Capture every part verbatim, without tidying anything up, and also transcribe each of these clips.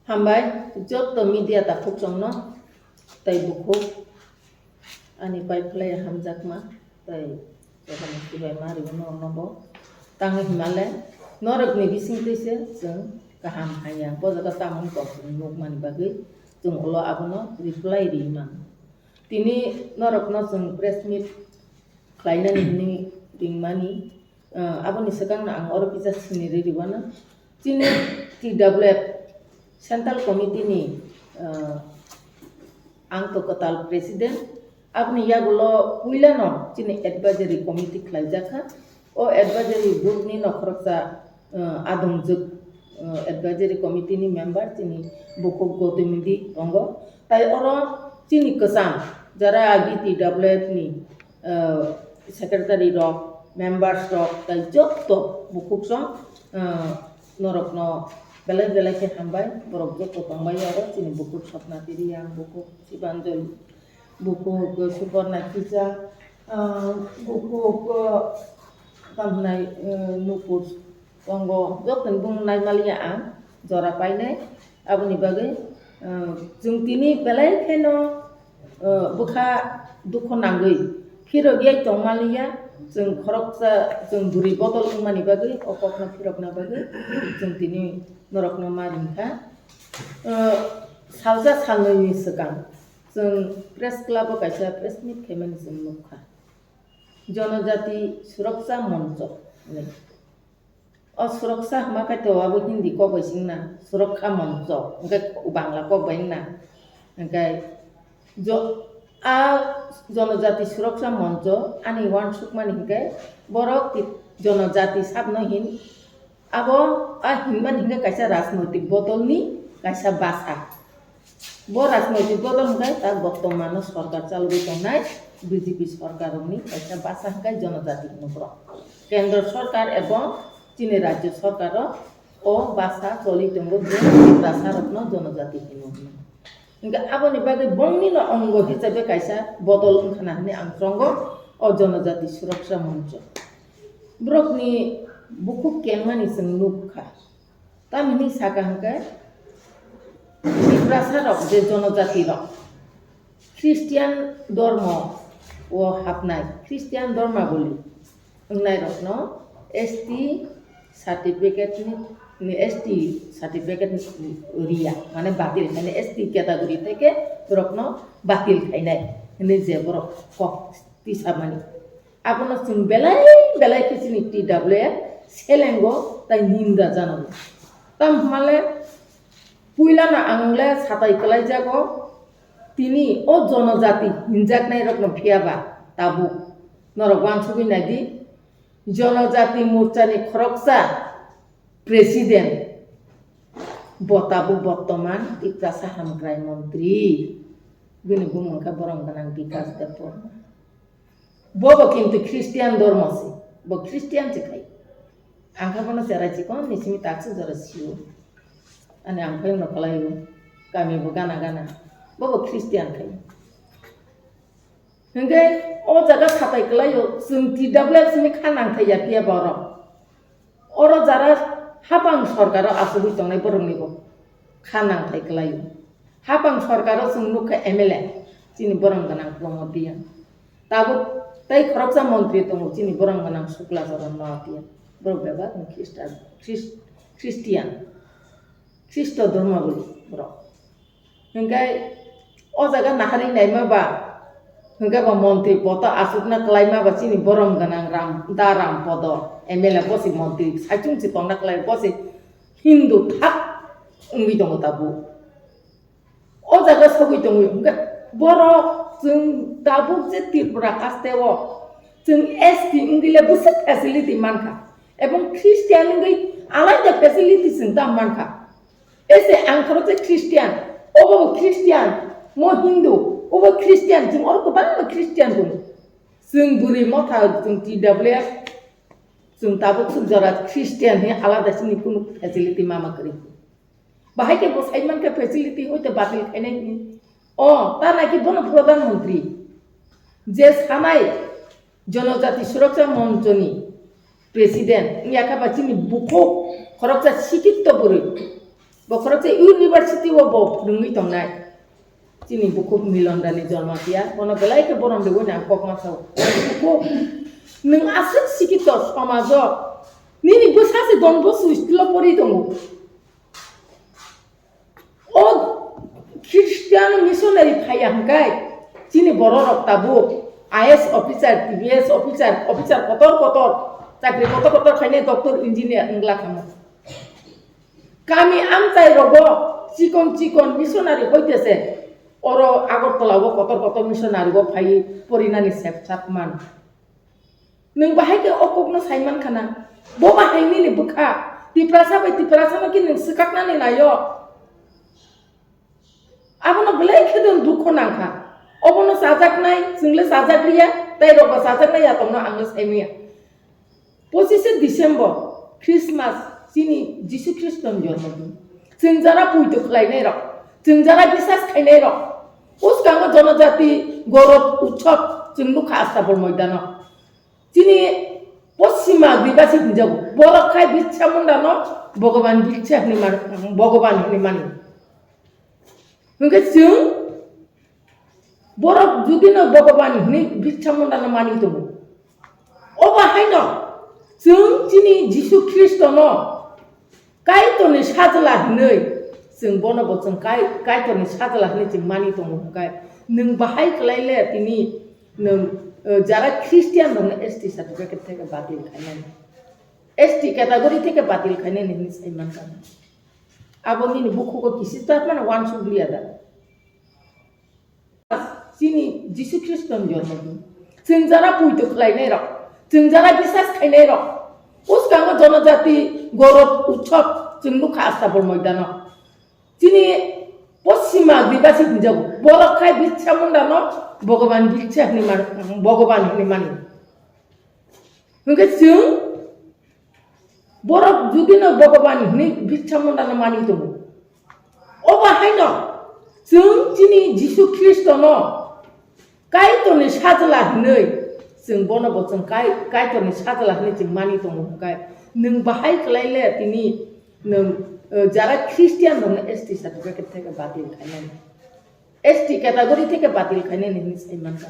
Hambai, joto media takhuk chongno, tei bukhuk, ani pai phlai hamjakma, tei jotono sibai ma rwino nobo. Tang himale, norokni bising twi se chwng kaham hanya, bo jaga tamoni kok chwng nukmani bagwi chwng ulo abono reply ri mano. Tini norokno chwng press meet khlainani hwnwi ringmani, ah, aboni swkangno ang oro kisa sinirwi rwano. Chini T W F Central Committee ni, ah, ang to kwtal president, aboni yagulo puilano chini advisory committee khlaijakha. O advisory board ni nokhoroksa, ah, adongjwk, ah, advisory committee ni member chini bukhuk Gautam Modi tongo. Tai oro chini kwcham jara agi T W F ni, ah, secretary rok, members rok, tai jotto bukhuk song, ah, norokno belai belai khe hambai, borok jotto tongbai oro chini bukhuk Swapna Reang, bukhuk Sibanjali, bukhuk Suparna Kisa, ah, bukhuk, ah, tamhnai, ah, Nupur tongo, joktoni bung naimaliya ang jora painai. Aboni bagwi, ah, chwng tini belai kheno, ah, bwkha dukho nangwi phirok yai tongmaliya, chwng khoroksa, chwng bwrwi bodol wngmani bagwi, o kokno phirokna bagwi chwng tini norokno ma ringkha. Ah, salsa salnwini swkang chwng press club o kaisa press meet khaimani chwng nukha. Jonojati Suraksha Moncho hinwi. O Suraksha hwnba khe to abo Hindi kok bai se wngna, Suraksha Moncho, hwnkhe Bangla kok bai wngna. Hwnkhe jo-, a Jonojati Suraksha Moncho ani uansukmani hwnkhe borok ti-, jonojati sakno hin, abo a hinmani hwnkhe kaisa rajnoitik bodolni kaisa bwsa. Bo rajnoitik bodol hwnkhe ta bortomano sorkar chalogwi tongnai B J P sorkarrokni kaisa bwsa hwnkhe jonojati hwno borok. Kendro sorkar ebong chini rajyo sorkaro o bwsa choli tongo je Tiprasarokno jonojati hino hwnwi. Hwnkhe aboni bagwi bongnino ongo hisabe kaisa bodol wngkhana hwnwi ang chongo o Jonojati Suraksha Moncho. Borokni bukhuk kengmani chwng nukha. Tamni saka hwnkhe Tiprasa rok je jonojati rok Christian dormo o hapnai, Christian dormaboli wngnai rokno S T certificate ni, ni S T certificate ni riya, mane batil khainai, S T category theke borokno batil khainai hinwi je borok kok tisamani. Abono chwng belai belai khe chini T W F selengo tai ninda jano. Tamo hwnmale puilano ang le satai kwlaijago, tini o jonojati hinjaknai rokno phiyaba tabuk norok uansugwi naidi, Jonojati Morchani khoroksa president bo tabuk bortoman Tiprasa hamkrai montri, bini bumung khe borom gwnang Bikas Debbarma. Bobo kintu Christian dormo se, bo Christian se khai. Ang khe bono cherai chikon ni simi taksuk jora sio. Ani ang phai no kwlaio, kami bo gana gana. Bobo Christian khai. Hingke o jaga sapai kwlaio, chwng T W F simi kha nangthai ya phiya borok. Oro jara hapang sorkaro asugwi tongnai borokni bo kha nangthai kwlaio. Hapang sorkaro chwng nukha M L A, chini borom gwnang Pramod Reang. Tabuk tei khoroksa montri tongo, chini borom gwnang Sukla Charan Noatia. Borok bebak ni Khristan, Khris-, Khristian, Khristo dormo boli borok. Hingke o jaga nahari naima ba, hingke ba montri poto asukna kwlaima ba chini borom gwnang Ram, da Ram Podo M L A bosi montri saichung si tongna kwlai bosi Hindu thak wngwi tongo tabuk. O jaga sogwi tongwi hwnkhe borok chwng tabuk je Tripura haste o chwng S T wngwi le bwswk facility mankha, ebong Christian wngwi alaida facility chwng ta mankha. Ese ang khoroksa Christian, obo bo Christian, mo Hindu, obo Christian, chwng oro kwbangma Christian tongo. Chwng bwrwi motha chwng T W F, chwng tabuk swk jora Christian hinwi alada chini kunu facility mama kwrwi. Bahai khe bo sai mankha facility hoite batil khainai hwnwi. O, ta naki bono Pradhan Mantri. Je sanai Jonojati Suraksha Monchoni president wngya kha ba chini bukhuk khoroksa sikitto bwrwi. Bokhorok se university o bo phwrwngwi tongnai. Chini bukhuk Milon Rani Jormatia, bono belai khe borom riwi nang kok ma sao. Bukhuk, nwng aswk sikito somajo, nini bwsa se Don Bosco school o pori tongo. O Christian missionary phaiya hwnkhe, chini bororok tabuk I A S officer, T B S officer, officer kotor kotor, chakri kotor kotor khainai, doctor, engineer wngla kamo. Kami amchai rogo chikon chikon missionary hoitese oro Agartala o kotor kotor missionary o phai porinani sep sak man. Nwng bahai khe o kokno sai man khana? Bo bahai nini bwkha? Tiprasa bai Tiprasa no khe nwng swkaknani naio? Abono belai khe nwng dukho nang kha. Obono chajaknai, chwng le chajak liya, tei rokbo chajaknai ya tongno ang le sai manya. Pochishe December, Christmas, chini Jisu Khristo ni jormo din. Chwng jara puito khlainai rok, chwng jara bisas khainai rok, bwskango Jonojati Gorov Utsav chwng nukha Astabol moidano. Chini Poschima Adibasi hinjago, borok khai Birsa Munda no Bhogoban Birsa hinwi man-, Bhogoban hinwi mani. Hwnkhe chwng borok judino Bhogoban hinwi Birsa Munda no mani tongo, obo haino chwng chini Jisu Khristo no Kaitorni sajla hinwi chwng bono bo chwng Kai-, Kaitorni sajla hinwi chwng mani tongo hwnkhe, nwng bahai kwlai le tini nwng, eh, jara Christian rokno S T certificate theke batil khainani, S T category theke batil khainani hinwi sai mankha. Abo nini bukhugo kisi ta mano wansuk liya da? Chini Jisu Khristo ni jormo din. Chwng jara puito khlainai rok, chwng jara bisas khainai rok, bwskango Jonojati Gorov Utsav chwng nukha Astabol moidano. Chini Poschima Adibasi hinjago, borok khai Birsa Munda no Bhogoban Birsa hinwi man-, Bhogoban hinwi mani. Hwnkhe chwng borok judino Bhogoban hinwi Birsa Munda no mani tongo, obo haino chwng chini Jisu Khristo no Kaitorni sajla hinwi chwng bono bo chwng Kai-, Kaitorni sajla hinwi chwng mani tongo hwnkhe, nwng bahai kwlai le tini nwng, eh, jara Christian rokno S T certificate theke batil khainani, S T category theke batil khainani hinwi sai mankha.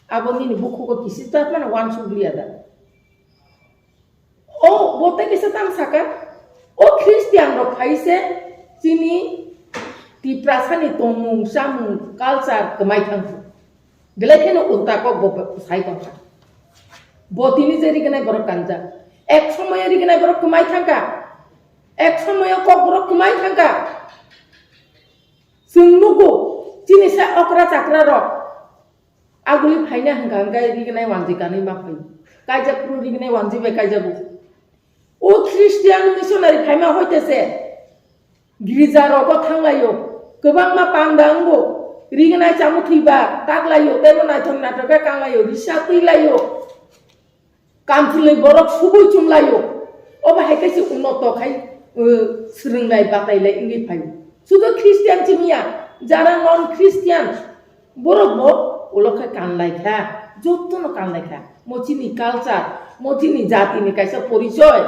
Abo nini bukhugo kisi ta mano wansuk liya da? O, bo tei kisa tang saka, o Christian rok phai se chini Tiprasani tongmung, chamung, culture kwmai thangkha. Belai kheno ulta kok bo sai tongkha. Bo tini je rignai borok kanjak. Ek somoyo rignai borok kwmai thangkha. Ek somoyo kok borok kwmai thangkha. Chwng nugo, chini sa okra chakra rok. Aguli phaina hwnkha hwnkhe rignai wanjwi kanwi ma phaio. Kaijak phuru rignai wanjwi bai kaijago. O Christian missionary phaima hoite se girja rogo thanglaio. Kwbangma panda wngo. Rignai chamung thwiba taklaio. Teibo naithok naithok khe kanglaio. Risa twilaio. Kanthulwi borok subui chumlaio. Obo hai khe se unnoto khai, uh, swrwnglai batailai wngwi phaio. Sudu Christian chimiya, jara non Christian, borok bo ulo khe kanlai kha, jotono kanlai kha. Mo chini culture, mo chini jatini kaisa porichoy.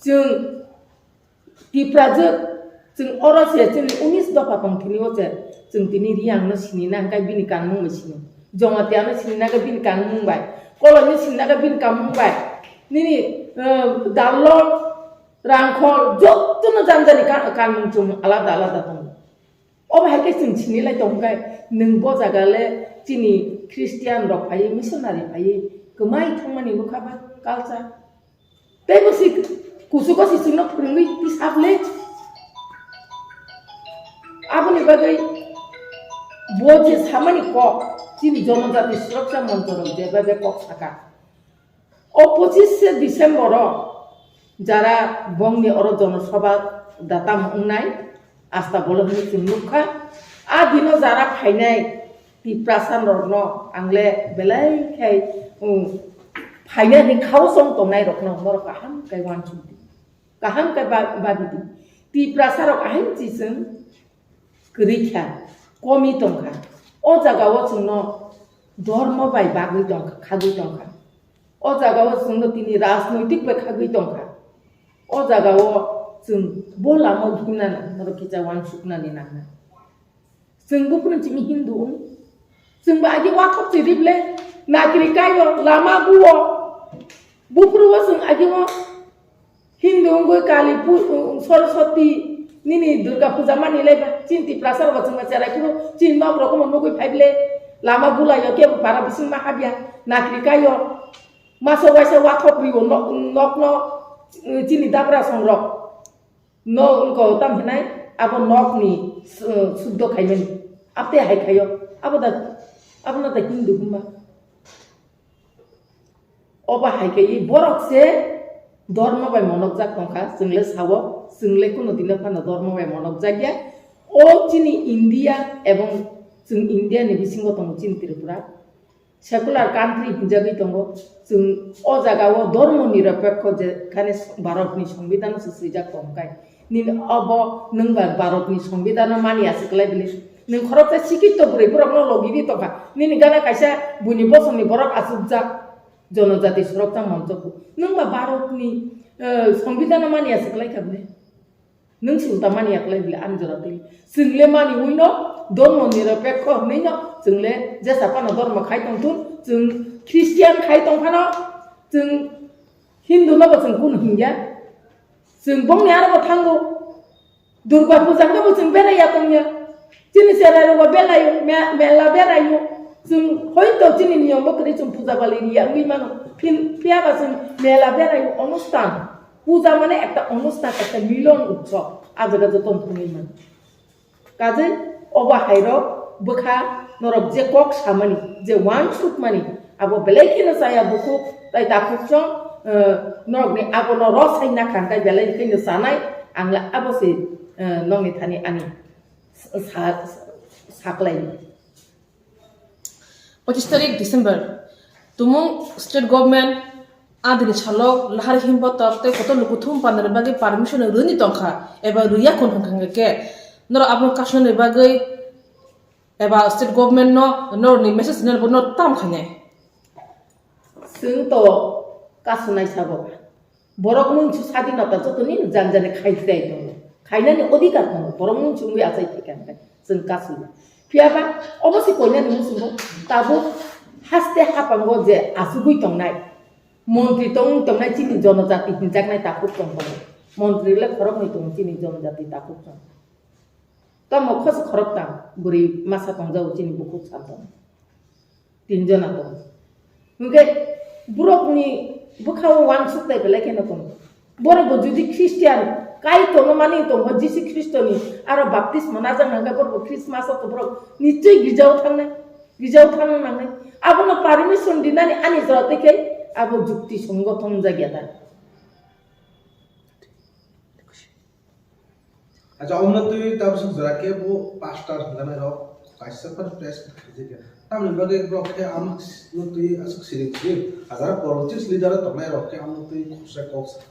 Chwng Tiprajwk, chwng oro se chini unis dopha tong thini o se, chwng tini Riang no sini na hwnkhe bini kanmung bai sini. Jamatia no sini na hwnkhe bini kanmung bai. Koloi no sini na hwnkhe bini kanmung bai. Nini, eh, Darlong, Rangkhol, jotono janjani ka-, kanmung chumung alada alada tongo. Obo hai khe chwng sini lai tong khe, nwng bo jaga le chini Christian rok phaiwi, missionary phaiwi, kwmai thangmani nukha ba culture. Tei bo si kuchugo si chwngno phwrwngwi tisap le. Aboni bagwi bo je samani kok, chini Jonojati Suraksha Moncho rok je bai bai kok saka. O pochishe December o jara bongni oro jonosobha datam wngnai, Astabol hwnwi chwng nukha. A dino jara phainai Tiprasa rokno ang le belai khai, um, phainai hwnwi khao chong tongnai rokno norok kaham khe uansuk di. Kaham khe ba-, babi di. Tiprasa rok ahai chi chwng kwrwi kha, komi tong kha. O jaga o chwngno dhormo bai bagwi tong kha, khagwi tong kha. O jaga o chwngno tini rajnoitik bai khagwi tong kha. O jaga o Chwng bo lama hinna nang, norok kisa uansuknani nangnai. Chwng buphuru chini Hindu wng. Chwngbo agi wakhok chirible, nakri kaio, lama buo. Buphuru o chwng agi o Hindu wngwi Kali pu-, Saraswati, nini Durga puja mani laiba. Chini Tiprasa rokbo chwngma cherai phuru, chini nok rokbo nugwi phaible, lama bulaio kebo para bising ma habya, nakri kaio. Masa waisa wakhok rio nok, nokno, chini dabra songrok. No wngkha o tam hinai, abo nokni su-, suddo khaimani. Abte hai khaio, abo da, abono da Hindu hwnba. Obo hai khe borok se dhormo bai monokjak tongkha, chwng le sao, chwng le kuno dino phano dhormo bai monokjak ya. O chini India ebong chwng India ni bisingo tongo chini Tripura. Secular country hinjagwi tongo. Chwng o jaga o dhormo nirapekho je khane Bharat ni Songbidan se swijak tongkai. Nini obo nwng ba Bharat ni Songbidan no mani aswk lai bile. Nwng khoroksa sikito bwrwi borok no logi di tongkha. Nini gana kaisa buini bosong ni borok aswkjak. Jonojati soroksa moncho bo. Nwng ba Bharat ni, eh, Songbidan no mani aswk lai kha bile. Nwng se uta mani yaklai bile ani jora twi. Chwng le mani ui no, dormo nirapekho hwnwi no, chwng le jesa phano dormo khai tong thun, chwng Christian khai tong phano, chwng Hindu no bo chwng kunu hingya. Chwng bongni aro bo thango. Durga puja hwnkhe bo chwng berai ya tongya. Chini cherai rok bo belai, me-, mela berai o. Chwng hoito chini niyom bo kwrwi chwng puja bali riya wngwi mano. Phin-, phiya ba chwng mela berai o, onustan. Puja mane ekta onustan, ekta milon utsob, ah jaga joto wng thangwi mano. Kajei obo hairok bwkha norok je kok samani, je uansukmani, abo belai kheno chaya bukhuk tai takhuk chwng, eh, norokni abono rosai nakha, tai belai kheno chanai, ang le abo se, eh, nokni thani ani sa-, sa-, saklaini. Pochistarikh December, tumung state government adini salok lahar himba tok tei kotor lukuthum pandani bagwi permission rwni tongkha eba rwya kun hwnkha khe norok abono kasnani bagwi eba state government no norokni message rwna norok tam khainai. Chwng to kasunai sabo. Borok mungsu sadinota jotoni jani jani khai phai tongo. Khainani odhikar tongo. Borok mungsu wngwi achai thika hwnkhe chwng kasui. Phiya ba obo se koinani muchungo tabuk haste hapango je achugwi tongnai, montri tong tongnai chini jonojati hinjaknai takhuk tong tongo. Montri le khoroknwi tongo chini jonojati takhuk tong. Tamo khos khorok tang bwrwi masa tongjago chini bukhuk sal tong. Tin jona tong. Hwnkhe borokni bwkhao uansuk tai belai kheno tong. Borok bo jodi Christian kai tongma mani tongkha Jisu Khristoni aro baptisma najak nangkha borok bo Christmas o borok nichoi girjao thangnai, girjao thangna nangnai. Abono permission dinani ani jora tei khe abo jukti songo thongjak ya da. Acha, omno twi tabuk jora khe bo pastor hwnjanai rok kaisa phano press khaijak ya. Tamni bagwi borok khe amno twi aswk siring siring hajar politics leader tongnai rok khe amno twi khorsa kok sa.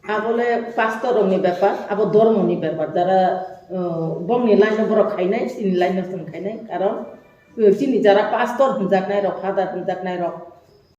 Abole pastor rokni bepar, abo dhormoni bepar, jara, uh, bongni line o borok khainai, chini line o chwng khainai, karon, uh, chini jara pastor hwnjaknai rok, father hwnjaknai rok,